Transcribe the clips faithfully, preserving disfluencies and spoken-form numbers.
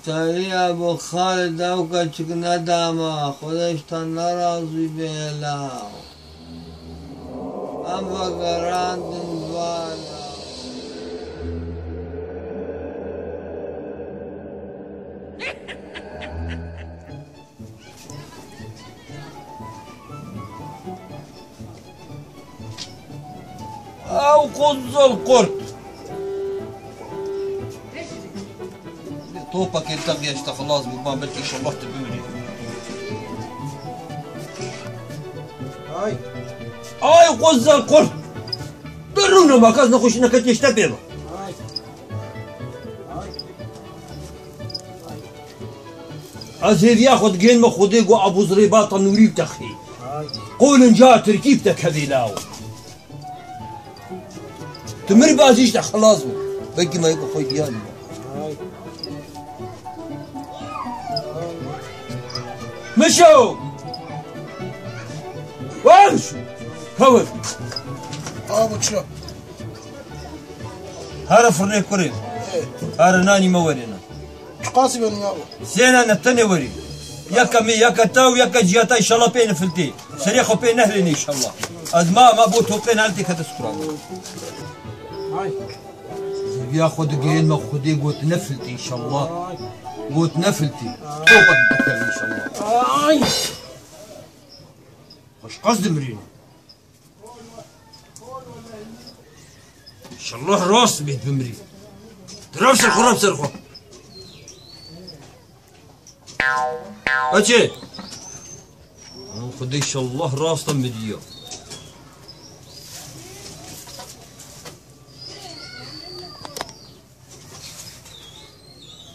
Serî Ebû Xalid ew keçik nedama, Xwedê ji te nerazî be law. Em vegerandin vala. Ew quzil qurt. Topekê te gêşte xilas bû, ma belkî inşallah tu bimirî. Ay. Ay quzil qurt. Tu rûne ma kes nexweşî neke têşte pê me. Ay. Ay. Ez hêviya xwe digihînim Xwedê ku Ebû Zirêba tenûrî bi te xê. Qolên ca tirkî bi te kevê law. Tu mir bazî ji te xilas bû. Belkî me yek xwe giyan bû. Mişo! Wemş! Hewir! Abo çira? Here firnê kurê. Here nanî me werêne. Çiqasî ben ya bo? Sêne ne tenê werî. Yeke me, yeke te û yeke ciya te, inşallah pê nefiltê. Serê xwe pê nehlêne inşallah. Ez ma, ma bo topê nehiltê kete sukura. Ay. Zêviya xwe digihînim Xwedê, got nefiltê inşallah. Ay. Got nefiltê. Topek bikeve inşallah. Ay. Xweş qas dimirîne. İnşallah rast bê bimirî. Rab ser xwe, rab ser xwe. Açê. Xwedê inşallah rast em bidiya.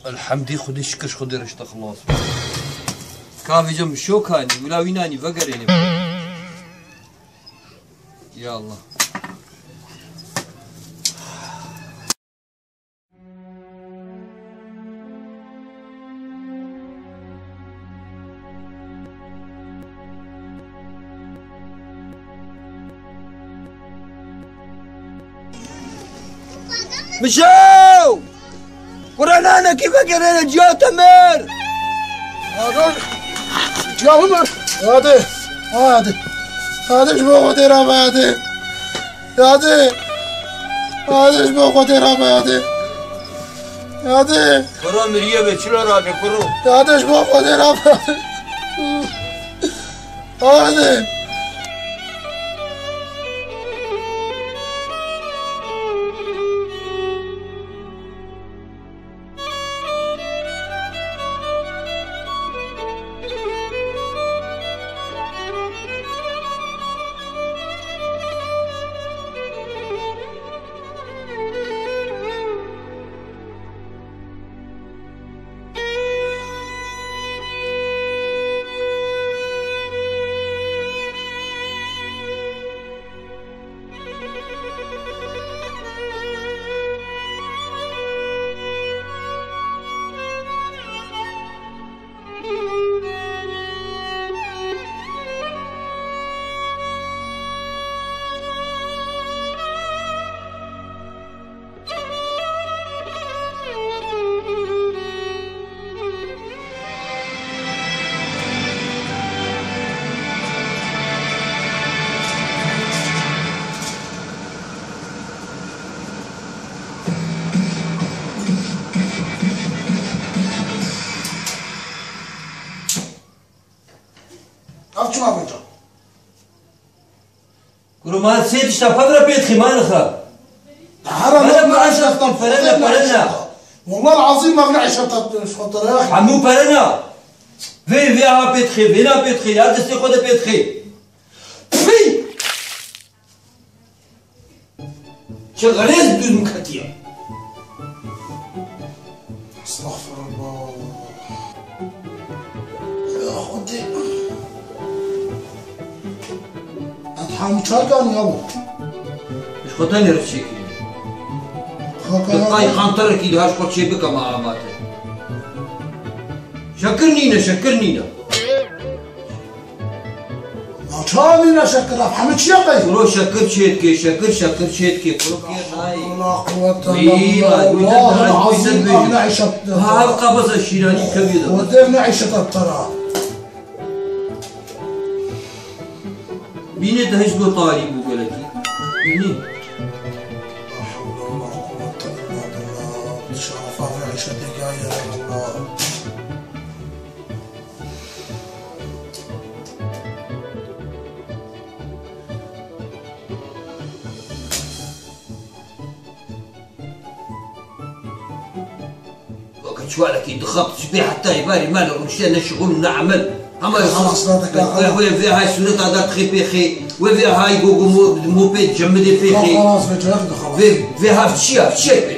Elhamdî Xwedê şikir Xwedê reşte xilas. Kavê cem şokanî, wila wî nanî vegerêne. Ya Allah. Mişo! Kura nanekî vegerêne ciya te mir. Hadi. Ciya min mir. Hadi. Hadi. Hadi ji bo Xwedê re hadi. Hadi. Hadi ji bo Xwedê re hadi. Hadi. Kuro miriye be, çilo rabe kuro. Hadi ji bo Xwedê re hadi. Hadi. Ev çima vêca? Kuro ma sê tişta pevre pê dixî, ma nixe. Hera Pere, ma pere, eşeftan pere ne, pere ne. Wallah azîm ma ne eşeftan pere ya. Hemû pere ne. Vê, vê ha pê dixê, vê na pê dixê, ya destê xwe de pê dixê. Pî! Çi xerêz dûr min ketiye. Estağfurullah. Ya Xwedê. Em hemû çar ganî ya bo. Ji xwe tenê re çêkirî. Xaka ya. Qay qanterekî li her xwe çê bike ma amate. Şekir nîne, şekir nîne. Ya Çavî ne şekir, ev hemî çi ye qey? Kuro şekir çêdikê, şekir, şekir çêdikê, kuro kêr nayê. La quwwete illa billah. Wî, wî, wî, Allah'ım azim, ev ne îşe. Ha, ev qebeza şîranî kevî de. Xwedê ne îşe te tera. Bînê te hiç got tarî bû gelekî. Bînî. La hewle ve la quwwete illa billah. Şerefa ve îşe te gaye Allah. Weke çiwarekî dixebt, ji bê heta êvarê me li rûniştiye ne şixul û ne emel. Hema Xelas, ne dika, wê, xelas. Wê, vê hay sûreta da dixê pêxê, wê vê hay gogo mo, mo pê cemidê pêxê. Xelas, vê çayak da xelas. Vê, vê hav çi ya, çi ye pê?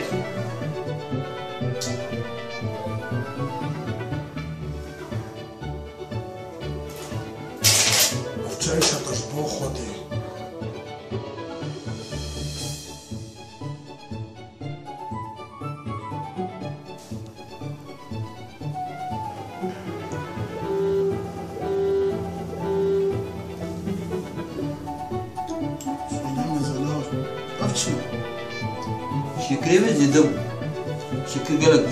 Çay şeqir ji bo Xwedê. Ev çi? Şekirê me zêde bû. Şekir gelek bû.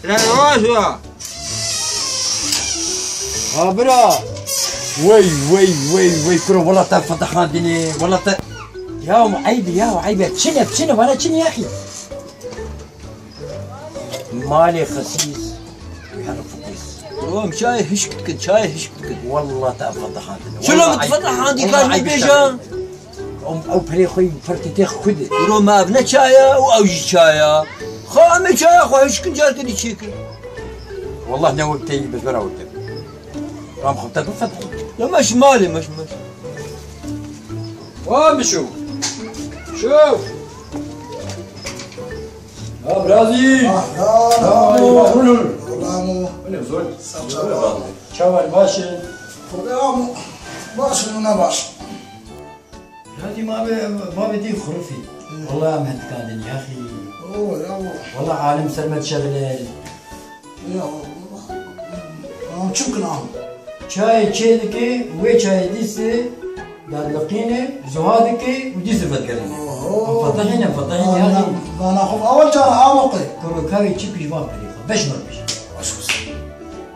Rewaj wa. Ha bira. Wey, wey, wey, wey, kuro, wala te fedexandinê, wala te. Ya eyb, ya eyb. Çine, çine, bana çine ya axî. Malê xesîs, wî hene fukîs. Oğlum, çayê hişk dikin, çayê hişk dikin. Wala te fedexandinê. Çilo min fedexandî, kar min bêja. Ew, ew perê xwe yî, pertê tê xwe de. Kuro me ev ne çaya û ew jî çaya. Xwe em ê çaya xwe hişkin car kirî çêkin. Wallah ne wek te yî, bi zora wek te. Ram xwe te bifet. Ya meş malê, meş, meş. Wa mişo. Şo. Ha, birazî. Ah, ya, ya, ya, ya, ya. Öyle zor. Saçma. Çawa, baş e? Xwedê amo. Baş e, ne baş. Birazî ma be, ma be dî xurifî. Hı. Wala em hendikandin yaxî. Oo, ya, o. Wala alim ser me dişexile. Ya, o. Am çi bikin am? Çayê çê dike, wê çayê dîsê. Dadliqîne, zuha dike û dîse vedgerîne. Oho. Em fetihîne, fetihîne, ya. Dana xwe awel cara amoqe. Kuro kavê çi pîj van perê xwe. Beş mir pîj. Baş olsun.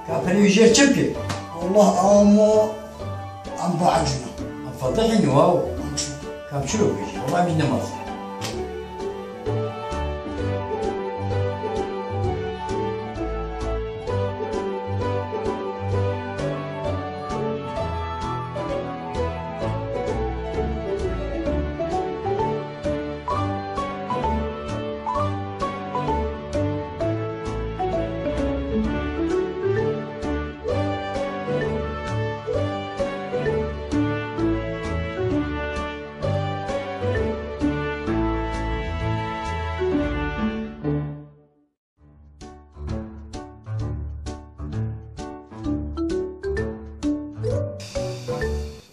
Ka perê jêr çi bike? Allah amo, em baecûne. Em fetihîne, waw. Kam çiro bêjî? Wala min nemaz.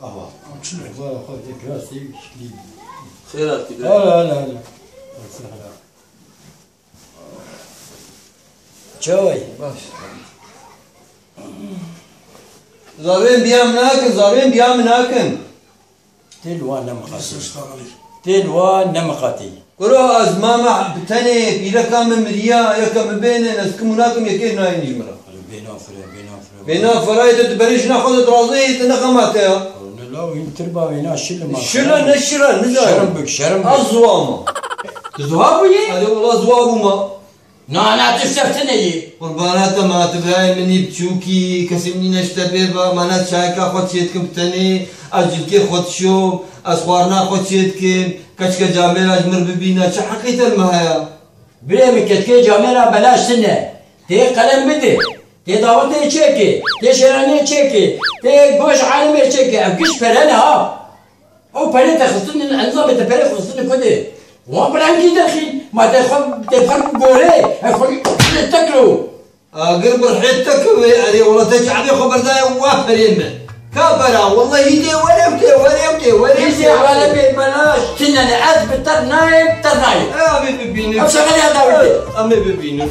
Aha. Xêr hatî. Hele, hele, hele. Çaway. Baş. Zarên biya min nakin, zarên biya min nakin. Tê li wan nemiqatî. Tê li wan nemiqatî. Kuro ez mama bi tenê, pîreka min miriya, yeke min bêne, ez kim û nakim, yekê nayên ji min re. Bêna fire, bêna fire. Bêna firayê de tu berê jina xwe de dirazê, tu ne xema te ya. Ne law, hîn tirba wêna şil ma. Şil e, ne şil e, nizam. Şerm bik, şerm bik. Ez ziwa ma. Tu ziwa bûyî? Erê wala ziwa bûma. Na, na, tu şev tune yî. Qurbana te ma, tu birayê min î biçûkî, kesê min î neşte pê ve, ma ne çayeka xwe çê dikim bi tenê, ez cilkê xwe dişom, ez xwarina xwe çê dikim, keçike camêra ji min bibîne, çi heqî te li me heye? Birê min, keçikê camêra belaş tune. Tê qelem bide, tê dawetê çêke, tê şêraniyê çêke, tê goş alimê çêke, ev giş pere ne ha. Ew perê te xistin, nizam te perê xistin ku de. Wan bi rengî derxîn, ma te xwe, te xwe gore, ev xwe te kiro. Agir bi rihê te kiro, erê wala te çavê xwe berdaye wa perê min. Ka bera, wellahî tê were û tê were û tê were û Hîç tê were. Êwale bê belaş tine ne, ez bi te nayêm, te nayêm. E, em ê bibînin. Ev şexelê ya dawî tê. Em ê bibînin.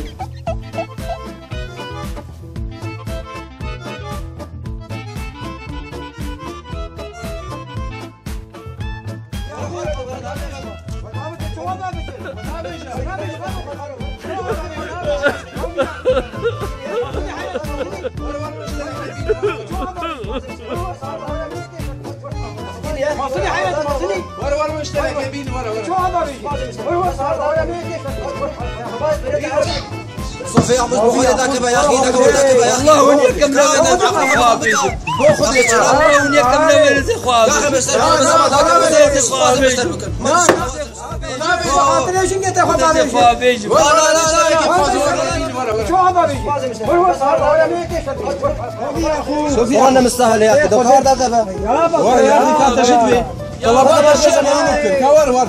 Sofî, Abu, Sofî, dake be, yaxî, dake be, dake be, yaxî. Allah, hûn yekem ne were zê xwe bêjin. Bo Xwedê çira. Allah, hûn yekem ne were zê xwe bêjin. Dake be, ser, dake be, dake be, ser, dake be, ser, dake be. Xatirê jingê te xwe bêjin. Xwe bêjin. Çawa bêjin? Sofî, ne mistahil ya, xwe dake be. Ya bak, ya. Ka war, war.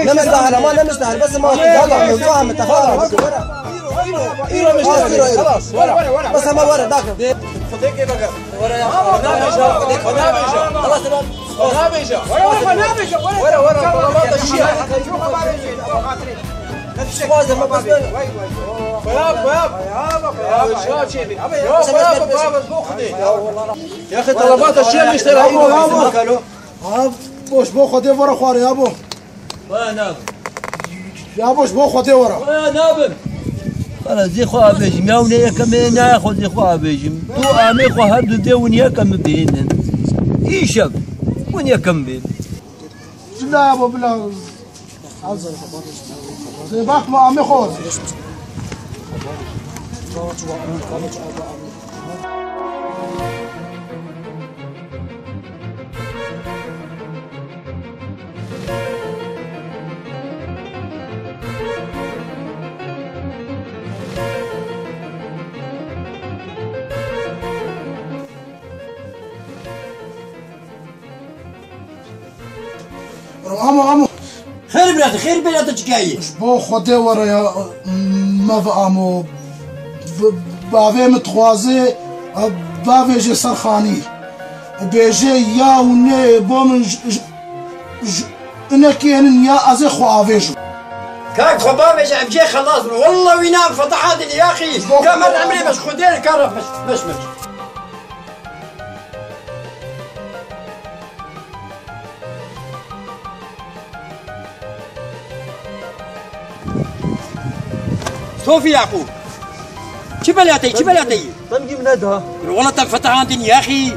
Ne mistahil, ama ne mistahil. Bes ma tu dada, tu ahmet, xalas. Îro mistahil, îro, îro. Bes ama were, dake. Xwedê kê beke. Were ya. Nabêje, nabêje. Xalas, tamam. Nabêje. Were, were, nabêje, were. Were, were, were, were, were. Xwazim, bes ben. Xweyab, xweyab. Ya, xweyab, xweyab. Ya, xweyab, xweyab, bo Xwedê. Ya, xwe talabata şiya miştera. Abo, abo. Ha, boş, bo Xwedê vere xwarê, abo. Waya nabim. Ya boş, bo Xwedê were. Waya nabim. Wala zê xwe abêjim. Ya hûn ê yekem ê, naya xwe zê xwe abêjim. Tu amê xwe her du dê hûn yekem bibînin. Îşev hûn yekem bîn. Bila ya bo, bila. Zê bak ma amê xwe. Amo, amo. Xêr bira te, xêr bira te çikayî? Ji bo Xwedê were ya, me ve amo. B-, bavê min dixwaze, bavêje ser xanî. Bêje ya û nê bo min j-, j-, j-, inekê hinin ya ez ê xwe avêjim. Kak xwe bavêje, em jê xelas bin. Wallah wî nam fetiha din yaxî. Ka mer emrê beş Xwedê ka ref beş, beş, beş. Sofî Yaqûb. Çi belateyî, çi belateyî? Dengî min neda. Wala te fetihandin yaxî.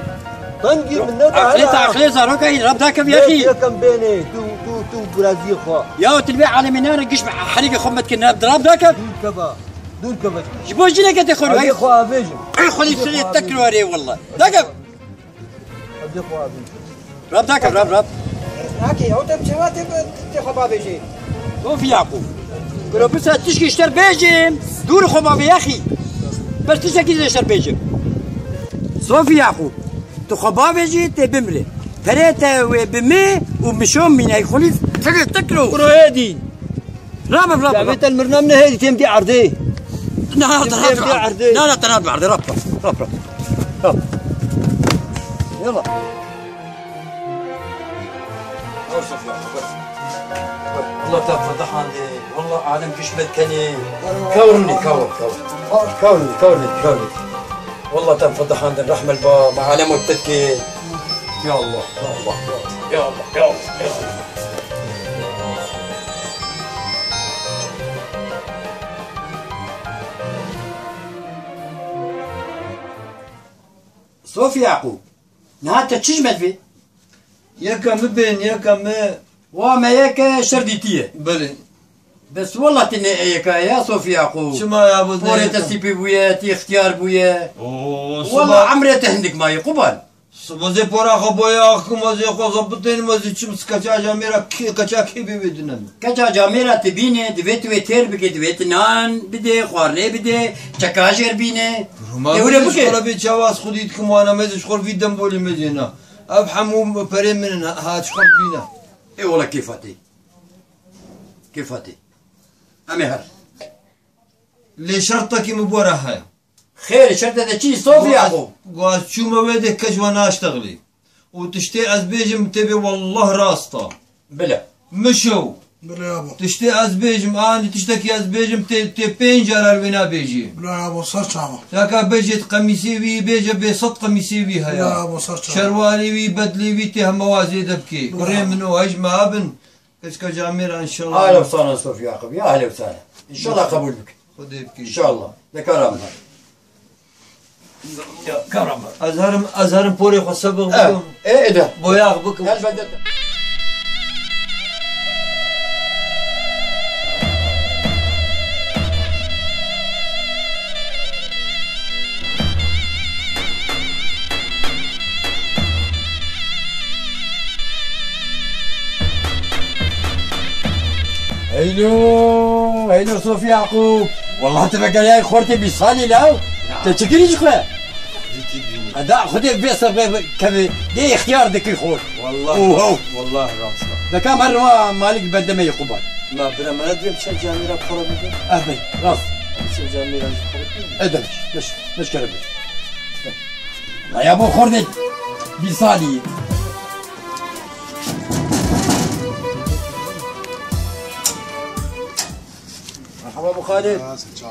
Dengî min neda. Aqlê te aqlê zarokayî, rab dakev yaxî. Yekem bênê, tu, tu, tu birazî xwe. Ya tu li vê alemê nere giş herîkê xwe me dikin, rab dakev. Dûr keva, dûr keva. Ji bo jineke te xwe. Ay xwe avêjim. Ay xwe li sirê te kirwarê wala. Dakev. Hadi xwe abin. Rab dake, rab, rab. Nake, ew dem çawa tê, tê xwe bavêjê? Sofî Yaqûb. Biro, bisa tişkî ji te bêjim. Dûr xwe bavê yaxî. Bes tiştekî zê ji te bêjim. Sofî Yaqûb. Tu xwe bavêjî, tê bimrê. Perê te wê bi min û mişo mîney xulî. Tevê te kiro. Biro hêdî. Rabe, rabe, rabe. Te mirna min hêdî têm dî erdê. Na, na, na, na, te nat erdê, rab, rab, rab, rab. Yalla. Allah te fedihandê. Wallah alem kişmet kenê. Kawrunî, kawr, kawr. Kawrunî, kawrunî, kawrunî. Wallah te fedihandê, rahmel ba, ma alem o tetke. Ya Allah, ya Allah, ya Allah, ya Allah, ya Allah. Sofî Yaqûb, niha te çi ji me divê? Yeka min bên, yeka min. Wa me yeke şer dîtiye. Belê. Bes wela tu ne yeka ya Sofî Yaqûb. Çima ya bu ne yeka? Porê te sîpî bûye, tu îxtiyar bûye. Oo, wela siba- emrê te hindik maye quban. Siba zê pora xwe boya axkim, ez ê xwe zebitên, ez ê çim keça camêra kê, keça kê bê wê dine min. Keça camêra tu bîne, divê tu wê têr bike, divê tu nan bide, xwarinê bide, çeka jêr bîne. Roma ewle bike. Şkola bê çawa ez xwedî dikim wana me zê şkol vî dembolî me zê na. Ev hemû perê min in, ha, ha, şkol bîne. Ê wela kêfa tê. Kêfa tê. Em ê her. Lê şertekî min bora heye. Xêr, şerte de çi, Sof Yaqûb? Got, çûme wê de keç we naştexlî. Û tiştê ez bêjim tê bê, wallah rast e. Bile. Mişo. Bile abo. Tiştê ez bêjim, anî tiştekî ez bêjim tê, tê pênc caran wê nabêjî. Bile abo, ser çava. Yaka bêjê qemîsê wî, bêje bê sed qemîsê wî heye. Bile abo, ser çava. Şerwalê wî, bedlê wî tê heme wazê de bikê. Bile. Kurê min û hej me abin. Keçika camêra, înşallah. Ahlen ve sahlen Sof Yaqûb. Ya ahlen ve sahlen. Înşallah qebûl bike. Xwedê bike. Înşallah. De karam. Ya, karam. Ez herim, ez herim porê xwe sebix bikim. E, e, de. Boyax bikim. Elbette. Heylo, heylo Sof Yaqûb. Wallah tu vegeriyayî xortê bîst salî law. Te çi kirî ji xwe? Eda Xwedê vê ser vê kevê dê îxtiyar dikî xort. Wallah, Oho. Wallah rast e. Deka mer wa malik bende me yê quban. Ma bira me ne dibê biçe camêra para bidin. Eh bey, rast. Biçe camêra ji para bidin. Edem, beş, beş kere beş. Laya bo xortê bîst salî. Merhaba Abu Xalid.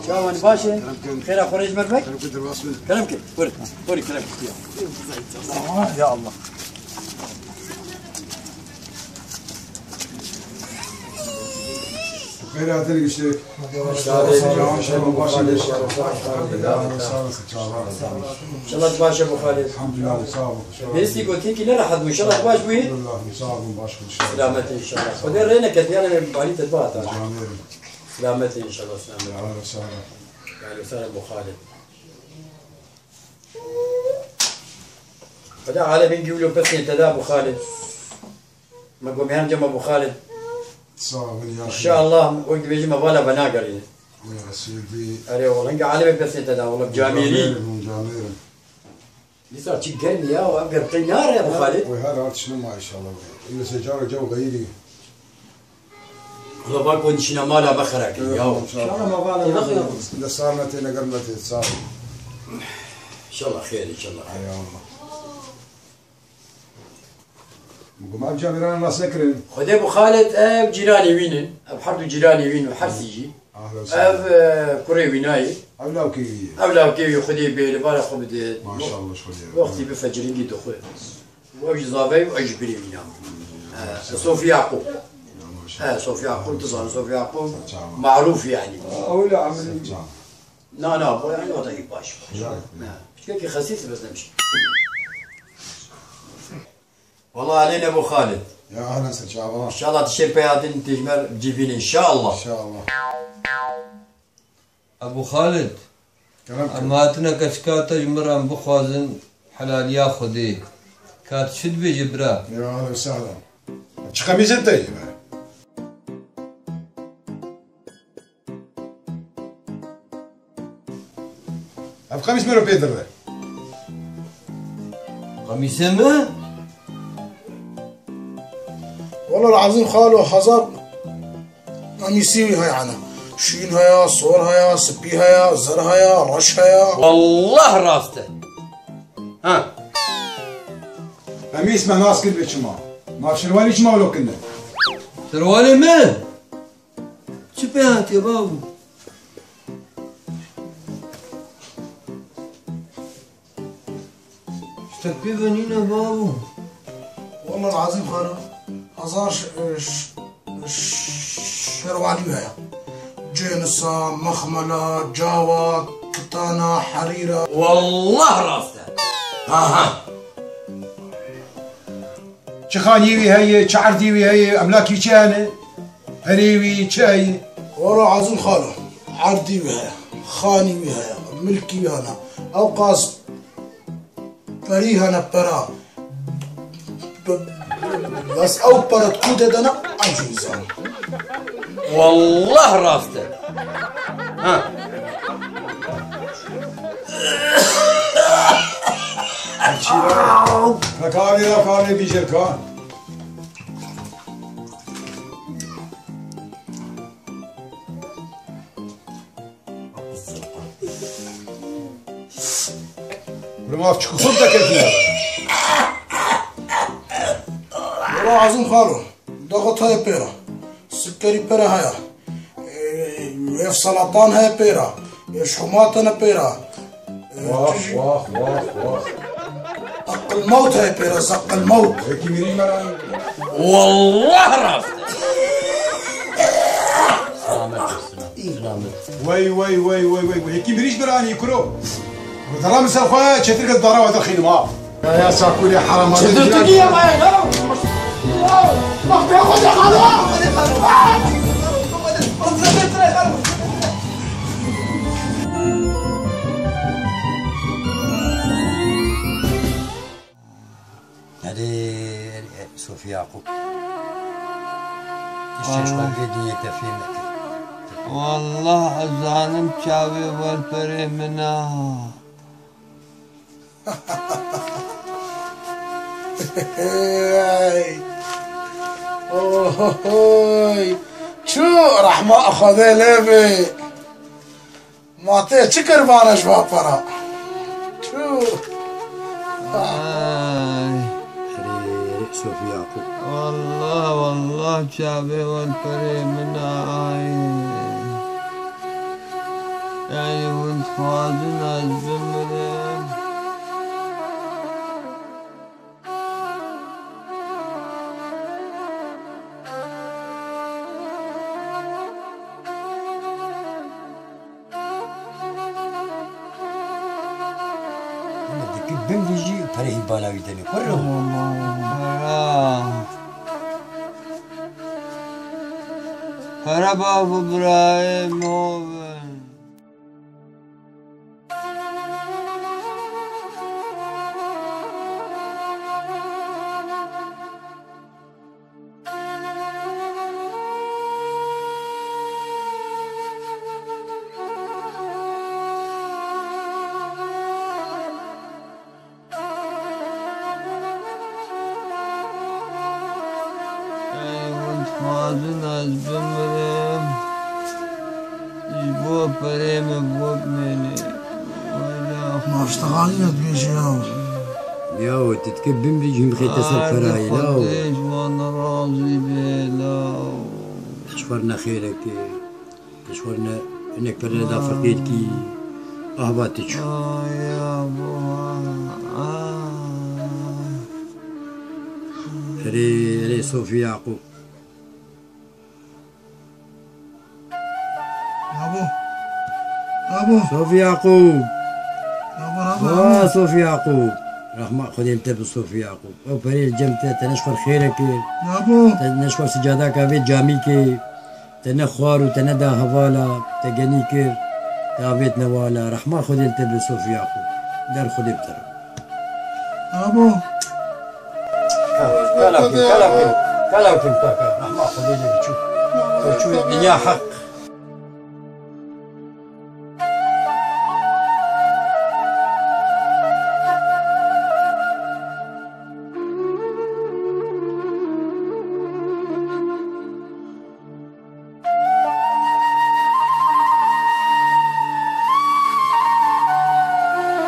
Çawan, baş e? Xêra xwe rê ji me re bek. Kerem ke, derbas bin. Kerem ke. Buyurun. Buyurun, kerem ke. Ya Allah. Xêr hatin giştek. Hoş geldin. Çawan, şevan, başın geç. Sağ olasın, çawan. İnşallah baş e Abu Xalid. Elhamdülillah, sağ ol. Birisi gotiye ki ne rahat bu. İnşallah baş bu. Elhamdülillah, sağ olun, baş olun. Selamet inşallah. Xwedê rê neket, yani bari te dua ta. Canlarım. Selamet inşallah, selamet. Ya Rabbi, sağ ol. Yani sen Abu Xalid. Xwedê alem hingî wilo pesên te da Abu Xalid. Me got, me hem cem Abu Xalid. Sağ ol, ya. İnşallah, wek dibêjî me vala venagerîne. Ya Seydi. Erê, wala hingî alemê pesên te da, wala camêrî. Camêrim, camêrim. Dîsa çi germ ya, ev germ qey nare Abu Xalid. Wê her hat şine ma inşallah. Île se caro caw gayîrî. Xweda ku nişîne mala me xera kir, ya. Şala me vala me. Île sar me tê, ne germ me tê, sar. İnşallah xêr, inşallah xêr. Ay Allah. Guma ev camêran nas nekirin. Xwedê Abu Xalid ev cîranê wî ne. Ev her du cîranê wî ne, her sî jî. Ahla Ev, sahla. E, kurê wî nayê. Ev lawkê wî ye. Ev lawkê wî Xwedê bê li bala xwe bide. Maşallah, Xwedê. Wextî bife ciringî dixwe. Ew ji zavey û ew ji birê wî ne. E, Sof Yaqûb. Ya maşallah. E, Sof Yaqûb, tu zanî Sof Yaqûb. Çawa. Marûf yani. Ew le amilî. Çawa. Na, na, bu yani o da iyi baş. Ya. Ha. Çünkü xesîs bezlemiş. Wala aleyne Abu Xalid. Ya ahlen, ser çava. İnşallah tiştê pey hatin têjmer civîn inşallah. İnşallah. Abu Xalid. Kerem em hatine keçika te ji min re em bixwazin helaliya Xwedê. Ka tu çi dibêjî bira? Ya ahlen sehlen. Çi qemîzên te ye? Ev qemîs min re pê dire. Qemîsê min? Wela ezîm xalo, hezar qemîsî wî heye, yani. Şîn heye, sor heye, spî heye, zer heye, reş heye. Wallah rast e. Ha. Qemîs me nas kir be çima. Ma şerwalî çima wilo kinde? Şerwalê min? Çi pê hatiye babo? Ştek pê ve nîne babo. Wela ezîm xalo, hezar ş-, ş-, şerwalî heye. Cênisa, mexmela, cawa, kitana, herîra. Wallah rast e. Ha, ha. Çi xanî wî heye, çi erdî wî heye, emlakî çi hene? Perê wî çi heye? Wela ezîm xalo, erdî wî heye, xanî wî heye, milkî wî hene. Ew qas perî hene, pera. Be-, bes ew pere ku de dene, ew jî nizam. Wallah rast e. Ha. Çîra. Ka karê, ka karê bîjê ka. Maf çi xurt dekekî ya. Wala Azim xalo, daxwat heye pêra. Sikerî pere heye. Ev salatan heye pêra. Ev şomate ne pêra. Wah, wah, wah, wah. Aqil mewt heye pêra, zaqil mewt. Wekî mirî me ra. Wallah rast. Selamet olsun. Selamet. Wey, wey, wey, wey, wey, wey. Yekî mirîş biranî kuro. Dara min ser xwe çetir ke dara we derxînim ha. Ya, ya, çakûrê heram. Çetir tu niye ya? Ya, bak, ben koca xalo. Erê, erê, erê, Sofî Yaqûb. Tu şeş xwe vê dinyê te fêm nekir. Wallah, ez zanim çavê welperê min a. Hey! Ohoy! Çû rehma Xwedê lê bê. Ma tê çi kir vana ji va para? Çû. Ay. Erê, erê, Sofî Yaqûb. Wallah, wallah, çavê welperê min a, ay. Yanî hûn dixwazin ez bimirim. Ama dikî bin vî jî perê hîn bala wî denê. Kurr. Pera. Pera bav û birayê min. Ey, hûn dixwazin ez bimirim, ji bo perê min bo bimênê. Wela. Ma ji te xalî ne dibêje ya. Ya, tu dikê bimrî jî min xête ser perayê, la. Xwedê ji wan razî be, la. Ji xwe re nexêrek e. Te ji xwe re ne, hinek pere neda feqîrkî, ahva tu çû. Ay, abo, ay. Erê, erê, Sofî Yaqûb. Abo. Abo. Sofî Yaqûb. Abo, abo, abo. Wa, Sofî Yaqûb. Rehma Xwedê li te bi Sofî Yaqûb. Ew perê li cem te, te ne ji xwe re xêrek e. Abo. Te ne ji xwe re sicadaka vê camîkê. Te ne xwar û te neda hevala, te genî kir, te avêt newala, rehma Xwedê li te be Sofî Yaqûb. Der Xwedê bi te re. Abo. Kala kim, kala kim, kala kim kaka, rehma Xwedê lê biçû. Te çû dinya heq,